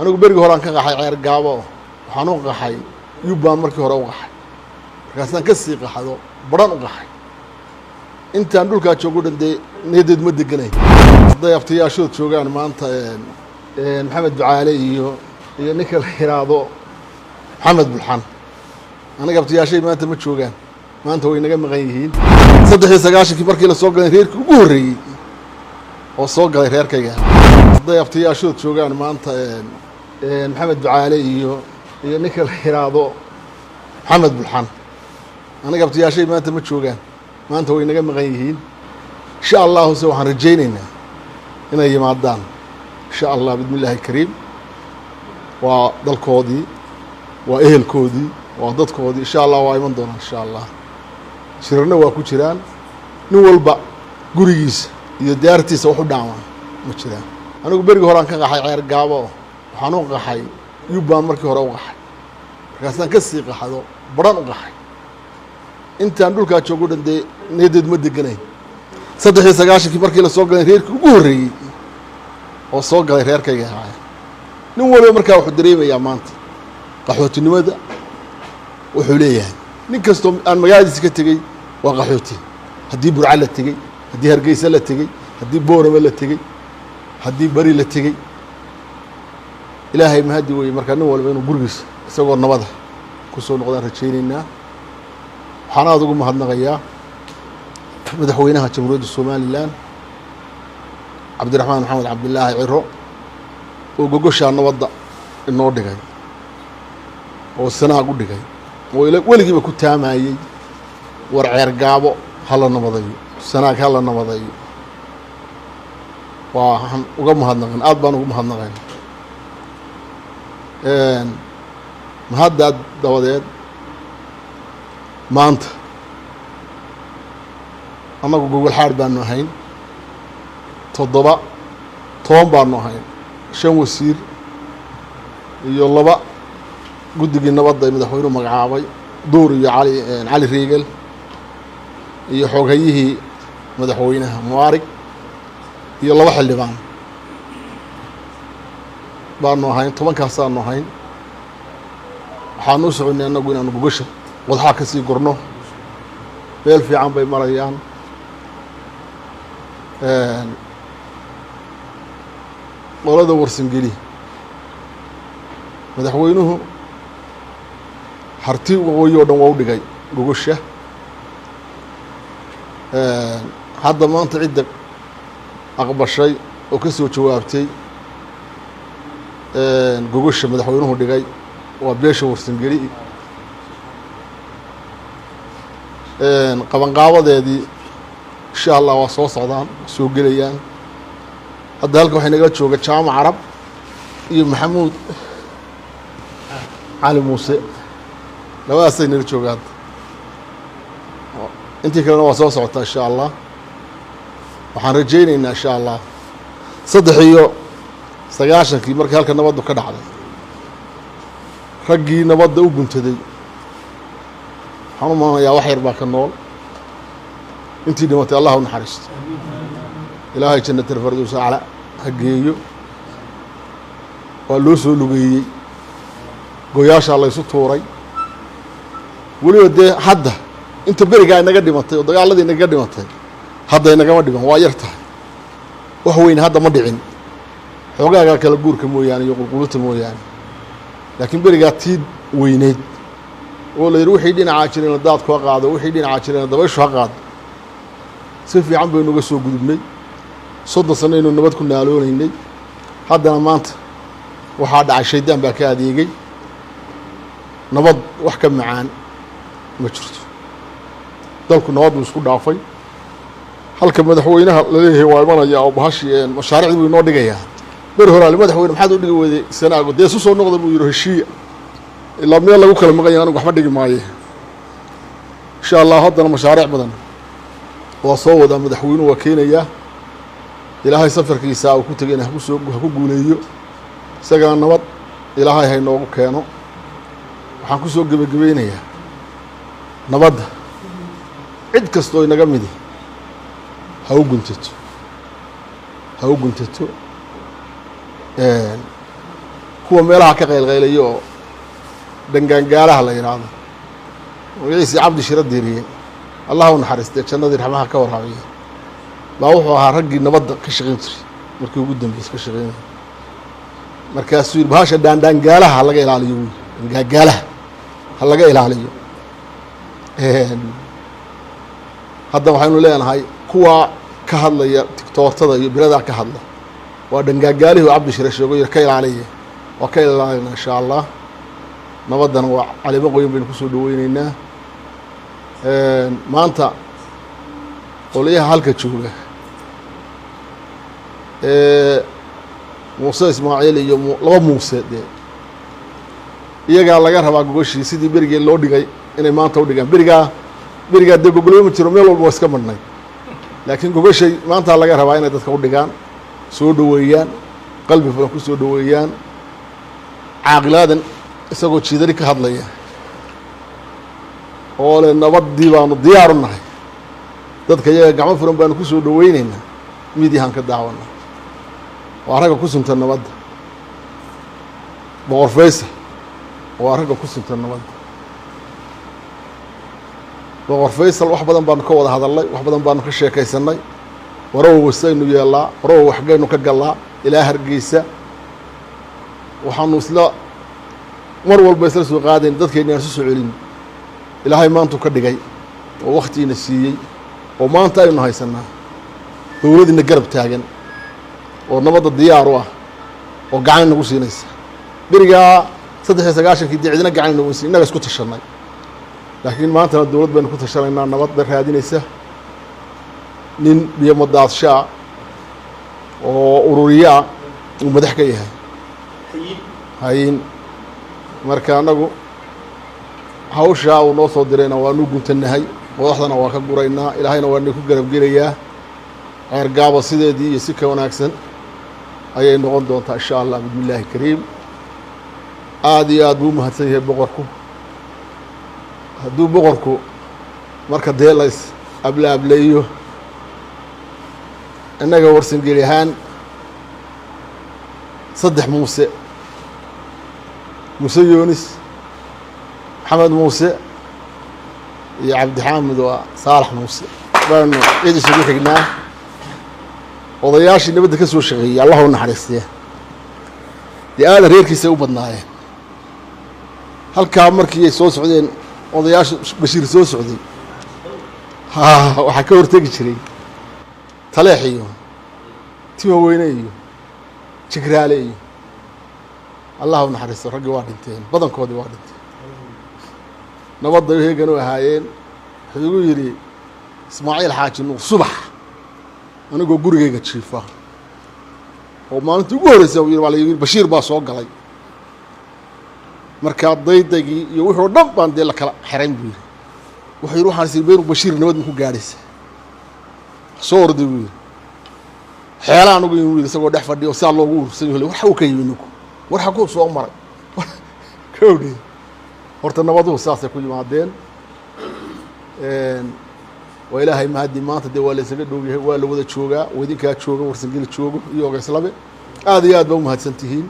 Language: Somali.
Anigu berigii horaan ka qaxay Ceer Gaabo, waxaan u qaxay Yubbaan markii hore u qaxay, markaasaan ka sii qaxdo Baran u qaxay. Intaan dhulkaa joogo dhan dee niyaddeed ma deganay. Hadday abtiyaashood joogaan maanta, Maxamed Ducaale iyo ninka la yidhaahdo Maxamed Bulxan, aniga abtiyaashay maanta ma joogaan, maanta way naga maqan yihiin. 93-kii markii la soo galay, reerkii ugu horreeyey oo soo galay reerkayga. Hadday abtiyaashood joogaan maanta, Maxamed Ducaale iyo ninka la yidhaahdo Maxamed Bulxan, aniga abtiyaashay maanta ma joogaan, maanta way naga maqan yihiin. Insha Allahu se waxaan rajaynaynaa inay yimaadaan, insha Allah, bismi Illaahi kariim. Waa dalkoodii, waa ehelkoodii, waa dadkoodii. Insha Allah waa iman doonaan, insha Allah. Shirarna waa ku jiraan. Nin walba gurigiisa iyo daartiisa wax u dhaamaa ma jiraan. Anigu berigii horaan ka qaxay Ceer Gaabo, waxaan u qaxay Yubbaan markii hore u qaxay, markaasaan ka sii qaxdo Baran u qaxay. Intaan dhulkaa joogo dhan dee niyaddeed ma deganay. 93-kii markii la soo galay, reerkii ugu horreeyey oo soo galay reerkayga ahaaya. Nin waliba markaa wuxuu dareemayaa maanta qaxootinimada. Wuxuu leeyahay nin kastoo aan magaaladiisa ka tegey waa qaxooti. Haddii Burca la tegey, haddii Hargeysa la tegey, haddii Boorama la tegey, haddii Beri la tegey, Ilaahay mahadi weye. Markaa nin waliba inuu gurigiisa isagoo nabada ku soo noqdaan rajaynaynaa. Waxaan aada ugu mahadnaqayaa madaxweynaha Jamhuuriyadda Somaliland, Cabdiraxmaan Maxamed Cabdilaahi Ciro, oo gogoshaa nabadda inoo dhigay oo Sanaag u dhigay, oo weligiiba ku taamayey: war Ceergaabo hala nabadayo, Sanaag hala nabadayo. Waa waxaan uga mahadnaqan, aad baan ugu mahadnaqayna. Mahaddaad dabadeed, maanta annagu gogol xaar baanu ahayn, 17 baanu ahayn, shan wasiir iyo laba guddigii nabadda ee madaxweynuhu magacaabay, Duur iyo Cali Riigel, iyo xooghayihii madaxweynaha Mubarig, iyo laba xildhibaan baanu ahayn. 10kaasaanu ahayn. Waxaanu u soconay annagu inaanu gogasha qodxaa ka sii gurno. Meel fiican bay marayaan. Qolada Warsangeli, madaxweynuhu harti waqooyi oo dhan waa u dhigay gogosha. Hadda maanta cidda aqbashay oo ka soo jawaabtay gogosha madaxweynuhu dhigay waa beesha Warsangeli. Qabanqaabadeedii insha Allah waa soo socdaan, soo gelayaan. Hadda halka waxay nagala jooga Jaamac Carab iyo Maxamuud Cali Muuse, labadaasay nala jooga hadda. Intii kalena waa soo socotaa, insha Allah. Waxaan rajaynaynaa, insha Allah, 93-kii markii halka nabaddu ka dhacday, raggii nabadda u guntaday waxaan u malanayaa wax yar baa ka nool. Intii dhimatay Allah u naxariisto, Ilaahay jannatalfardows acla ha geeyo. Waa loo soo lugeeyey, goyaashaa laysu tuuray. Weliba dee hadda inta berigaa inaga dhimatay oo dagaaladii inaga dhimatay hadda inagama dhiman, waa yar tahay. Wax weyn hadda ma dhicin, xoogaagaa kala guurka mooyaane iyo qulqulubta mooyaane. Laakiin berigaa tii weyneyd oo la yidhi wixii dhinacaa jirayna daadku ha qaado, wixii dhinacaa jirayna dabayshu ha qaado, si fiican baynu uga soo gudubnay. 30 sano aynu nabad ku naaloonaynay. Haddana maanta waxaa dhacay shaydaan baa ka adeegay. Nabad wax ka macaan ma jirto. Dalku nabad buu isku dhaafay. Halka madaxweynaha laleeyahay waa imanaya oo bahashii mashaariicdii buu inoo dhigayaa. Beri horaale madaxweyne maxaad u dhigi weyday Sanaago? Dee isu soo noqda buu yidhi, heshiiya, ilaa meel lagu kala maqan yahay, anigu waxba dhigi maaye. Insha Allah haddana mashaariic badan waa soo wadaa madaxweynuhu, waa keenayaa. Ilaahay safarkiisa uu ku tegayna hakusoo ha ku guuleeyo, isagana nabad Ilaahay ha inoogu keeno. Waxaan ku soo gebagabaynayaa nabadda cid kastoo inaga midi ha u guntato, ha u guntato. Kuwa meelaha ka qaylqaylaya oo dhangaangaalaha la yidhaahdo, magaciisii Cabdi Shiro Diiriye, Allah u naxariistee, jannadii raxmaha ka waraabiye, baa wuxuu ahaa raggii nabadda ka shaqayn jiray markii ugu dambeysay ka shaqaynaya. Markaasuu yidhi bahasha dhaandhaangaalaha ha laga ilaaliyo, wy dhangaangaalaha ha laga ilaaliyo. Hadda waxaynu leenahay kuwaa ka hadlaya tigtoortada iyo biradaa ka hadla waa dhangaangaalihii oo Cabdi Shire sheego, yar ka ilaaliya. Waa ka ilaalinaa insha Allah. Nabaddana waa calimo qoyan baynu kusoo dhaweyneynaa. Maanta qolyaha halka jooga Muuse Ismaaciil iyo laba Muuse dee iyagaa laga rabaa gogoshii sidii berigee loo dhigay inay maanta u dhigaan. Berigaa dee gogolyo ma jiro, meel walba waa iska madhnay, laakiin gogoshay maanta laga rabaa inay dadka u dhigaan, soo dhoweeyaan, qalbi furan ku soo dhoweeyaan. Caaqilaadan isagoo jiidari ka hadlaya oo le nabaddii baanu diyaar u nahay, dadka iyaga gacmo furan baanu ku soo dhoweyneynaa, midiyahaan ka daawana. Waa ragga ku sunta nabadda. Boqor Faysal waa ragga ku sunta nabadda. Boqor Faysal wax badan baanu ka wada hadalnay, wax badan baanu ka sheekaysanay. Warow wasaynu yeellaa, warow waxgaynu ka gallaa ilaa Hargeysa. Waxaanu isla mar walba isla soo qaadayn dadkayna aan isu soo celin. Ilaahay maantuu ka dhigay oo waktiina siiyey oo maanta aynu haysanaa dowladiina garab taagan oo nabadda diyaar u ah oo gacan nagu siinaysa. Berigaa 93-kii dee cidina gacan nagu siin, innaga isku tashanay, laakiin maantana dowlad baynu ku tashanaynaa nabadda raadinaysa. Nin biyomadaadshaa oo ururiyaa uu madax ka yahay hayin. Marka annagu hawshaa uu noo soo dirayna waanu guntanahay, qodaxdana waa ka guraynaa, Ilaahayna waa na ku garabgelayaa. Ceergaabo sideedii iyo si ka wanaagsan ayay noqon doontaa insha Allah bismi illaahi kariim. Aada iyo aad buu u mahadsan yahay boqorku. Hadduu boqorku marka dee la is able ableeyo, innaga Warsangeli ahaan saddex Muuse, Muuse Yoonis, Maxamed Muuse iyo Cabdixaamid waa Saalax Muuse, baanu cid isugu xignaa. Odayaashii nabadda ka soo shaqeeyey, Allah u naxariistiya, dee aadan reerkiisay u badnaayeen. Halkaa markii ay soo socdeen odayaasha Bashiir soo socday, ha waxaa ka hortegi jiray Taleex iyo Timaweyne iyo Jigraale iyo, Allah u naxariisto, raggii waa dhinteen, badankoodii waa dhinteen. Nabadda heegan u ahaayeen. Wuxuu igu yidhi Ismaaciil Xaaji Nuur subax anigoo gurigayga jiifa oo maalintii ugu horreysa yidhi, waa la yidhi Bashiir baa soo galay. Markaa daydaygii iyo wuxuu dhan baan dee la kala xerayn buu yidhi. Wuxuu yidhi waxaan is beynu Bashiir nabad ma ku gaadhaysa. Soo orday buu yidhi, xeelaan ugu yimi buu yidhi isagoo dhex fadhiyo sidaa loogu urursan yahay. War xaw ka yimi ninku, war xaguu soo maray kowdhe. Horta nabaduhu saasay ku yimaadeen. Waa Ilaahay mahadi. Maanta dee waa la isaga dhow yahay, waa la wada joogaa, wadinkaa jooga, Warsangeli joogo iyo Ogeyslabe. Aad iyo aad ba umahadsan tihiin.